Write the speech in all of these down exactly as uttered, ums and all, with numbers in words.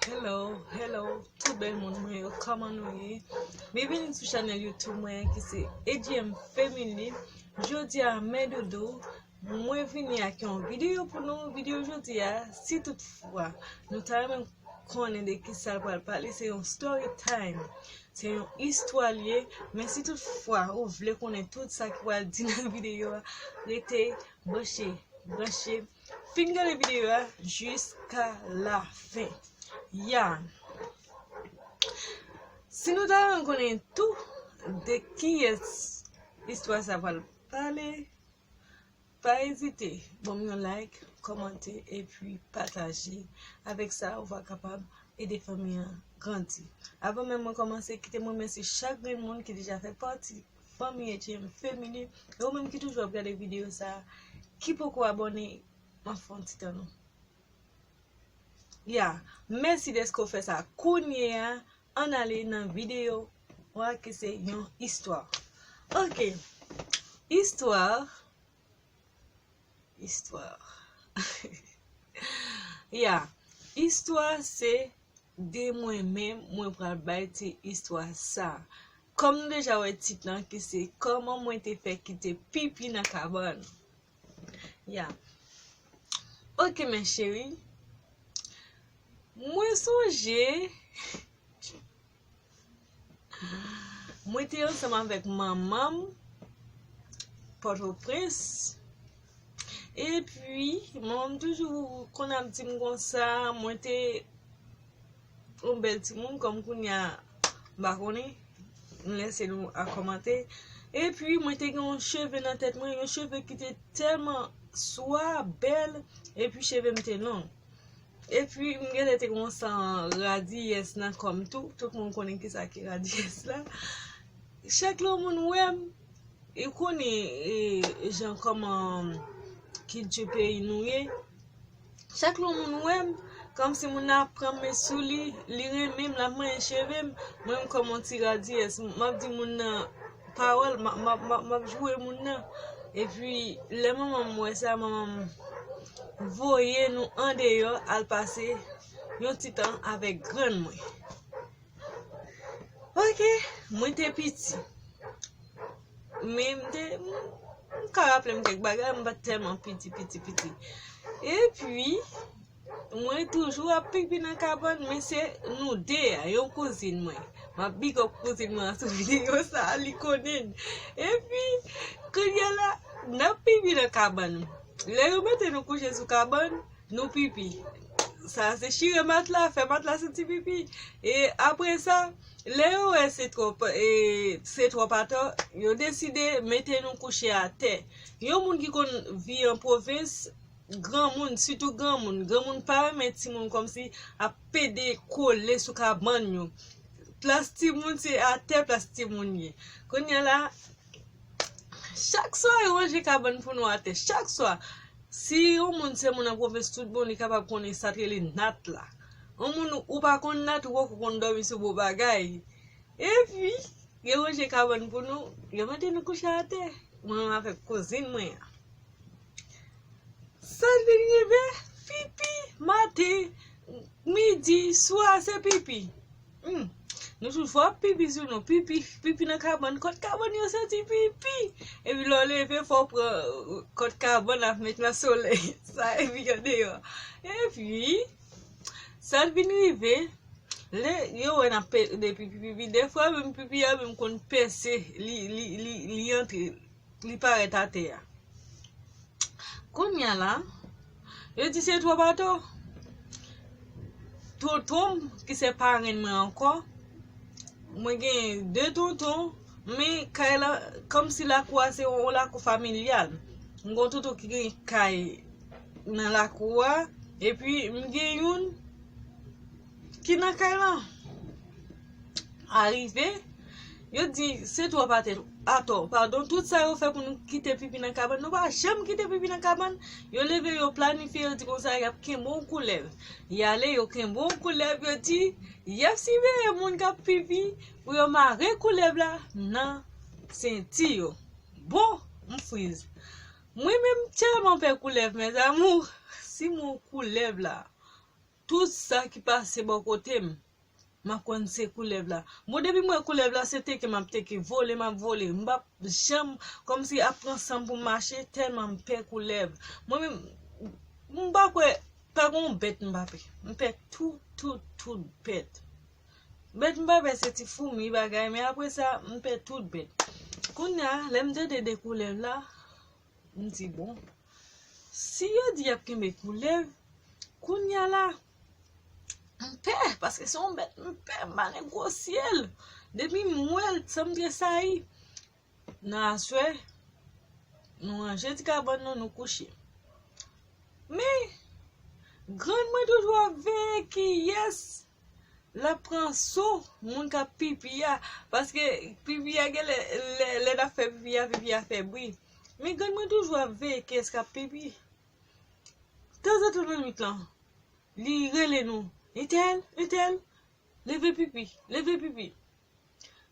Hello, hello, tout bèl moun mwen yo, kòman nou ye? Byenveni sou chanèl YouTube mwen ki se A G M Family. Jodi a, mèdoudou, mwen vini ak yon videyo pou nou. Videyo jodi a, si toutfwa nou ta renmen konnen de ki sa l pral pale, se yon story time. Se yon istwa l ye, men si toutfwa ou vle konnen tout sa ki pral di nan videyo a, rete branche, branche, fin gade videyo a jiska lafen. Ya. Si nou ta renmen konnen tou de kiyès istwa sa pral pale, pa ezite, ban m yon like, kòmante, epi pataje. Avèk sa, ou va kapab ede fanmi an grandi. Avan menm mwen kòmanse, kite m remèsye chak grenn moun ki deja fè pati fanmi A G M Family. E ou menm ki toujou ap gade videyo sa a, ki poko abòne, m ap fè yon ti tann ou. Ya, mèsi dèske w fè sa. Kounye a, ann ale nan videyo a ki se yon istwa. Ok, istwa, istwa. Ya, istwa se de mwen menm, mwen pral bay ti istwa sa. Kòm nou deja wè tit lan ki se kòman mwen te fè kite pipi nan kabann. Ya. Ok, mes chéris. Mwen sonje, mwen te ansanm avèk manman m, Pòtoprens. Epi, manman m toujou konn ap di m konsa, mwen te yon bèl timoun, kòm kounye a, m pa konnen, m lèse nou a kòmante. Epi, mwen te gen yon cheve nan tèt mwen, yon cheve ki te tèlman swa bèl, epi cheve m te long. Epi, m genlè te gen yon san radiyès nan kò m tou. Tout moun konnen kisa ki radiyès la. Chak lè yon moun wè m, e konnen, e, jan kòman kilti peyi nou ye. Chak lè yon moun wè m, kòmsi moun nan ap pran men sou li, li renmen m, l ap manyen cheve m. Mwen menm kòm yon ti radiyès, m ap di moun nan pawòl, m ap, m ap, m ap, m ap joure moun nan. Epi, lè manman m wè sa, manman m voye nou andeyò al pase yon ti tan avèk grann mwen. Ok, mwen te piti. Men m te, m, m ka raple m kèk bagay, m pa t tèlman piti, piti, piti. Epi, mwen toujou ap pipi nan kabann, men se nou de a, yon kouzin mwen. M ap big up kouzin mwen an sou videyo sa, li konnen. Epi, kounye a la, n ap pipi nan kabann. Lè yo mete nou kouche sou kabann, nou pipi. Sa se chire matla, fè matla santi pipi. E apre sa, lè yo wè se twòp, e, se twòp atò, yo deside mete nou kouche atè. Yon moun ki konn vi an pwovens, granmoun, sitou granmoun, granmoun pa renmen timoun kòmsi ap pede kole sou kabann yo. Plas timoun se atè plas timoun ye. Kounye a la, chak swa yo ranje kabann pou nou atè. Chak swa, si yon moun se moun an pwovens tout bon, li kapab konnen sa t rele nat la. Yon moun ou pa konn nat, ou poko konn dòmi sou bon bagay. Epi, yo ranje kabann pou nou, yo mete nou kouche atè. Mwen menm avèk kouzin mwen an. Sa vin rive, pipi, maten, midi, swa, se pipi. Hmm. Nou toujou ap pipi sou nou, pipi, pipi nan kabann, kòt kabann yo santi pipi. Epi lè w leve, fò w pran, euh, kòt kabann ap met nan solèy. Sa epi andeyò. Epi, sa vin rive, lè yo wè n ap pede pipi, pipi, dèfwa menm pipi a menm konn pèse, li, li, li, li antre, li parèt atè a. Kounye a la, yo di se twòp atò. Tonton m, ki se parenn mwen ankò, mwen gen de tonton, men kay la, kòmsi lakou a se yon lakou familyal. M gen yon tonton ki gen kay nan lakou a, epi m gen youn ki nan kay lan. Arive, yo di, se twòp atè, atò, padon, tout sa yo fè pou nou kite pipi nan kabann. Nou pa janm kite pipi nan kabann. Yo leve, yo planifye, yo di konsa, y ap kenbe yon koulèv. Y ale, yo kenbe yon koulèv, yo di, y ap siveye moun k ap pipi pou yo mare koulèv la nan senti yo. Bon, m friz. Mwen menm tèlman pè koulèv, mes amours. Si m wè yon koulèv la, Tout sa ki pase bò kote m, m ap konn se koulèv la. Bon, depi m wè koulèv la, se teke m ap teke, vole m ap vole. M p ap janm kòmsi ap pran san m pou m mache, tèlman m pè koulèv. Mwen menm, m pa kwè, pa gen yon bèt m pa pè. M pè tout, tout, tout bèt. Bèt m pa pè se ti foumi bagay, men apre sa, m pè tout bèt. Kounye a, lè m tande de koulèv la, m di, bon, si yo di y ap kenbe koulèv, kounye a la, m pè, paske se yon bèt m pè, m pa negosye l. Depi m wè l, sa m tresayi. Nan aswè, nou ranje ti kabann nou, nou kouche. Men, grann mwen toujou ap veye kiyès l ap pran swen moun k ap pipi a. Paske pipi a gen lè, lè, lè n ap fè pipi a, pipi a fè bri. Men grann mwen toujou ap veye kiyès k ap pipi. Tanzantan nan nwit lan, li rele nou, entèl, entèl, leve pipi, leve pipi.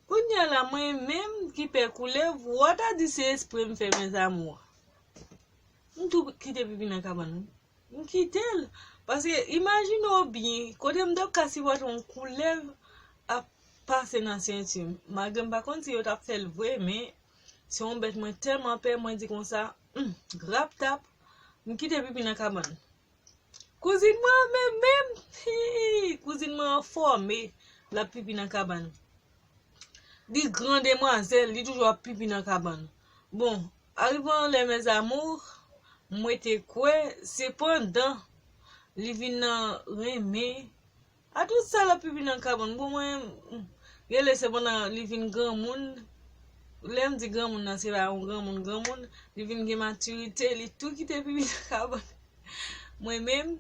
Kounye a la, mwen menm ki pè koulèv, w a ta di se espre m fè, mes amours. M tou kite pipi nan kabann nan. M kite l. Paske imajine w byen, kote m t ap ka sipòte yon koulèv ap pase nan senti m. Malgre m pa konn si yo t ap fè l vre, men se yon bèt mwen tèlman pè, mwen di konsa, hmm, grap tap, m kite pipi nan kabann. Kouzin mwen an menm, menm, hi, kouzin mwen an fòme, l ap pipi nan kabann. Li gran demwazèl, li toujou ap pipi nan kabann. Bon, arive yon lè, mes amours, mwen te kwè, sepandan, li vin nan renmen. A tout sa l ap pipi nan kabann. Bon, mwen, rele sepandan li vin granmoun. Lè m di granmoun nan, se pa yon granmoun, granmoun. Li vin gen matirite, li tou kite pipi nan kabann. Mwen menm,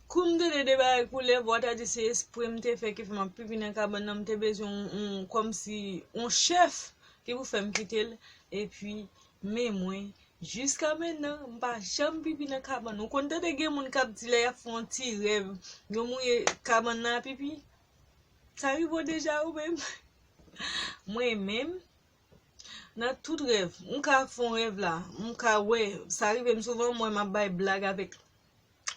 kou m tande de bagay koulèv, w a ta di se espre m te fè ki fè m ap pipi nan kabann nan, m te bezwen yon, yon, kòmsi yon chèf ki pou fè m kite l. Epi, men mwen, jiska mennan, m pa janm pipi nan kabann. Ou konn tande gen moun k ap di lè y ap fè yon ti rèv, yo mouye kabann nan a pipi? Sa rive w deja ou menm? Mwen menm, nan tout rèv, m ka fè yon rèv la, m ka wè, sa rive m souvan, m wè m ap bay blag avèk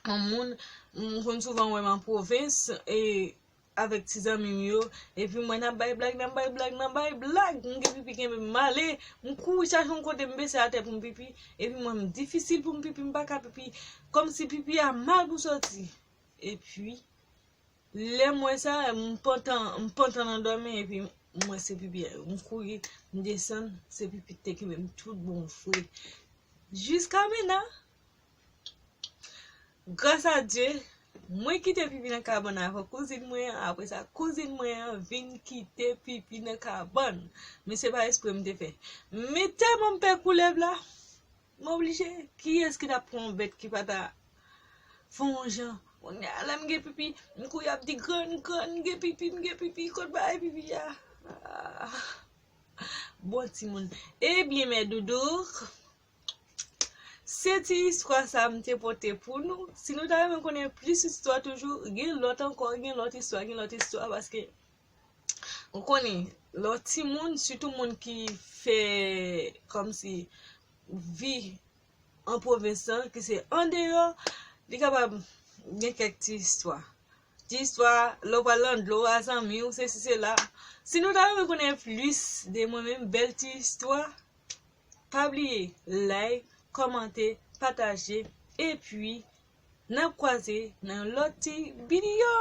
yon moun, m konn souvan wè m an pwovens, e avèk ti zanmi m yo, epi m wè n ap bay blag, n ap bay blag, n ap bay blag, m gen pipi kenbe m ale, m kouri chache yon kote m bese atè pou m pipi, epi m wè m difisil pou m pipi, m pa ka pipi, kòmsi pipi a mal pou sòti. Epi, lè m wè sa, m pantan, m pantan nan dòmi, epi m wè se pipi a, m kouri, m desann, se pipi k te kenbe m tout bon vre. Jiska mennan, gras a Dye, mwen kite pipi nan kabann avan kouzin mwen an, apre sa, kouzin mwen an vin kite pipi nan kabann. Men se pa espre m te fè. Men tèlman m pè koulèv la, m oblije. Kiyès ki t ap pran yon bèt ki pa ta fè yon jan? Kounye a, lè m gen pipi, m kouri ap di, grann, grann, m gen pipi, m gen pipi, kot bagay pipi a? Ah. Bon timoun. Ebyen, mè doudou, se ti istwa sa m te pote pou nou. Si nou ta renmen konnen plis istwa toujou, gen lòt ankò, gen lòt istwa, gen lòt istwa, paske ou konnen, lè w timoun, sitou moun ki fè kòmsi vi an pwovens lan, ki se andeyò, li kapab gen kèk ti istwa. Ti istwa, lè w pral nan dlo a zanmi w, sesi, sela. Si nou ta renmen konnen plis de mwen menm, bèl ti istwa, pa bliye like, kòmante, pataje, epi n ap kwaze nan yon lòt ti videyo.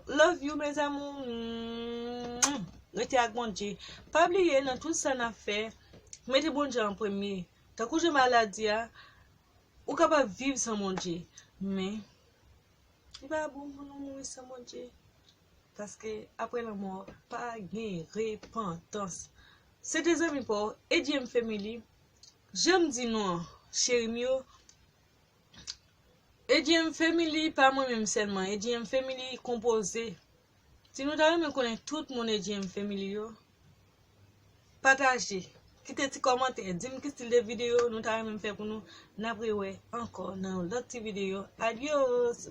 Love you, mes amours. Rete ak Bondye. Pa bliye, nan tout sa n ap fè, mete Bondye an premye. Tankou jan maladi a, ou kapab viv san Bondye, men li pa bon pou nou mouri san Bondye. Paske apre lanmò, pa gen repantans. Se te zanmi pa w, Ediem Family. Jan m di nou an, cheri m yo, Ediem Family pa mwen menm sèlman. Ediem Family konpoze. Si nou ta renmen konnen tout moun Ediem Family yo, pataje, kite ti kòmantè, di m ki stil de videyo nou ta renmen m fè pou nou. N ap rewè ankò nan yon lòt ti videyo. Adios!